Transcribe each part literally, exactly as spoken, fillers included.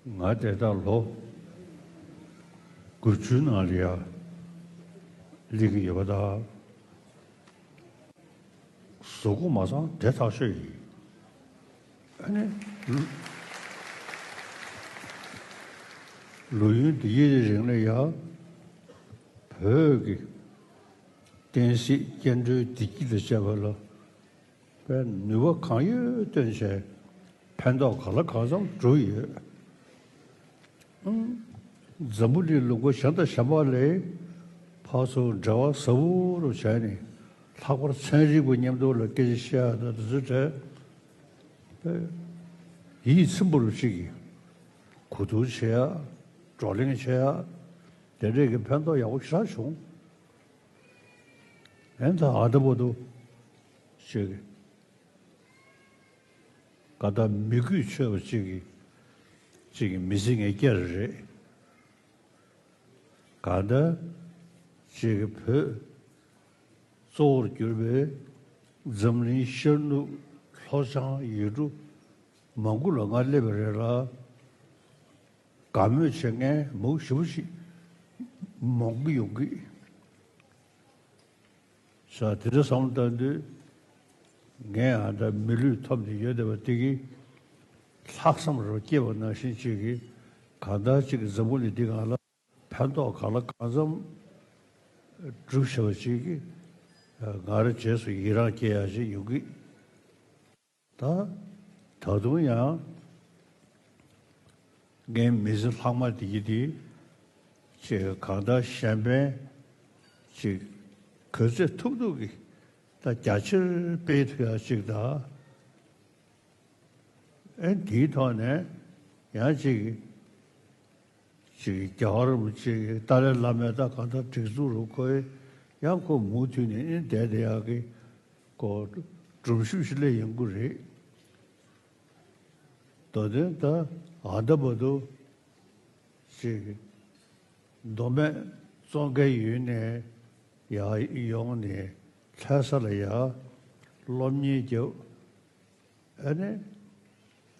ང་དེ་ལྟར་ལོ་དགུ་བཅུའི་ནང་ལ་ཡ་སླེབས་ཀྱི་ཡོད་པ་དང་། གཟུགས་པོ་མ་ཚང་དེ་ཐག་ཆོད་ཡིན། ཨ་ནི། ལོ་ཡུན་འདི་ཡི་རིང་ལ་ཡ། བོད་ཀྱི་བསྟན་སྲིད་སྐྱེ་འགྲོའི་བདེ་སྐྱིད་དང་བཅས་པ་ལ། པའི་ནུས་པ་གང་ཡོད་བཏོན་བྱས་ཕན་ཐོགས་གང་ལ་གང་འཚམ་བསྒྲུབས་ཡོད། ཨང་། འཛམ་བུ་གླིང་ལུང་པ་གཞན་དང་གཞན་པ་ལས་ཕར་ཚུར་འབྲེལ་བ་ཟབ་པོ་རུ་བྱས་ནས་ལྷག་པར་ཚན་རིག་པ་མཉམ་དུ་ལ་སྐད་ཆ་བཤད་ཡ་དང་དེ་ཚོའི་གྲས་པའི་ཡིད་ཚིམ་པོ་རུ་ཅིག་གིས་གོ་བསྡུར་བྱེད་ཡ། བགྲོ་གླེང་བྱེད་ཡ། དེ་འདྲས་ཀྱི་ཕན་ཐོགས་ཡག་པོ་ཞེ་དྲག་བྱུང་། ཨེ་ད་ཨ་ད་བར་དུ་ཅིག་ག་ད་མི་གུས་ཆོད་པ་ཅིག་གིས་ཅིག་གིས་མི་ཚེ་ངས་བསྐྱལ་རེད། ག་ད་ཅིག་གིས་བོད་གཙོ་བོར་གྱུར་པའི་འཛམ་གླིང་ཤར་ནུབ་ལྷོ་བྱང་ཡུལ་གྲུ་མང་པོ་ལ་ང་སླེབས་པ་རེད་ལ། དགའ་མོས་བྱེད་མཁན་མང་པོ་ཞེ་པོ་ཅིག་མང་པོ་ཡོང་གི། ས་དེ་འདྲ་བསམ་བློ་བཏང་དུས། ངས་ཨ་ད་མི་ལུས་ཐོབ་ནས་ཡོད་བསྡད་པ་དེ་གིས་ལྷག་བསམ་རུ་སྐྱེས་པ་ནང་བཞིན་ཅིག་གིས་གང་ལྟར་ཅིག་གིས་འཛམ་བུ་གླིང་འདི་སྒང་ལ་ཕན་ཐོགས་གང་ལ་གང་འཚམ་སྒྲུབ་བྱས་པ་ཅིག་གིས་ང་རང་རྗེས་སུ་ཡི་རང་སྐྱེ་ཡ་ཅིག་ཡོང་གི། ད། ད་དུང་ཡང་། ངའི་མི་ཚེ་ལྷག་མ་དེ་གི་དེ། ཅིག་གང་ལྟར་གཞན་ཕན་ཅིག་ག་ཚོད་ཐུབ་ཐུབ་ཀྱིས་ད་རྒྱ་ཆེར་སྤེལ་ཐུབ་ཡ་ཅིག་དང་། ཨེ་དེའི་ཐོག་ནས་ཡང་ཅིག་ཅིག་རྒྱལ་བ་རིན་པོ་ཆེ་གི་ཏཱ་ལའི་བླ་མའི་ད་གང་ལྟར་སྒྲིག་འཛུགས་རུ་ཁོས་ཡང་ཁོ་མུ་མཐུད་ནས་ཨེ་བསྡད་བསྡད་ཡག་གི་ཁོ་སྒྲུབ་ཞུགས་ཤིག་སླེབས་ཡོང་གི་རེད། མདོ་དོན་ད་ཨ་ད་བར་དུ་ཅིག་མདོ་སྨད་ཙོང་ཁའི་ཡུལ་ནས་ཡར་ཡོང་ནས་ལྷ་ས་ལ་ཡར་སློབ་གཉེར་རྒྱབ། ཨ་ནི། ཨ།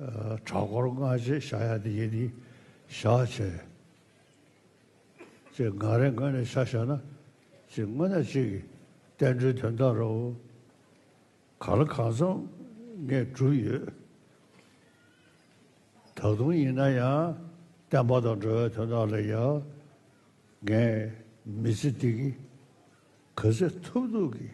གྲྭ་སྐོར་སྔ་རྗེས་བཞག་ཡ་དེ་ཡིན་དེ་བཞག་བྱས། ཅེས་ང་རའི་ངོས་ནས་ཆ་བཞག་ན། ཅེས་དངོས་གནས་ཅིག་གི་བསྟན་འགྲོའི་དོན་དག་རོ། གང་ལ་གང་འཚམ་ངས་བསྒྲུབས་ཡོད། ད་དུང་ཡིན་ན་ཡང་བསྟན་པ་དང་འགྲོ་བའི་དོན་དག་ལ་ཡང་ངས་མི་ཚེ་འདི་གི་ག་ཚོད་ཐུབ་ཐུབ་ཀྱིས་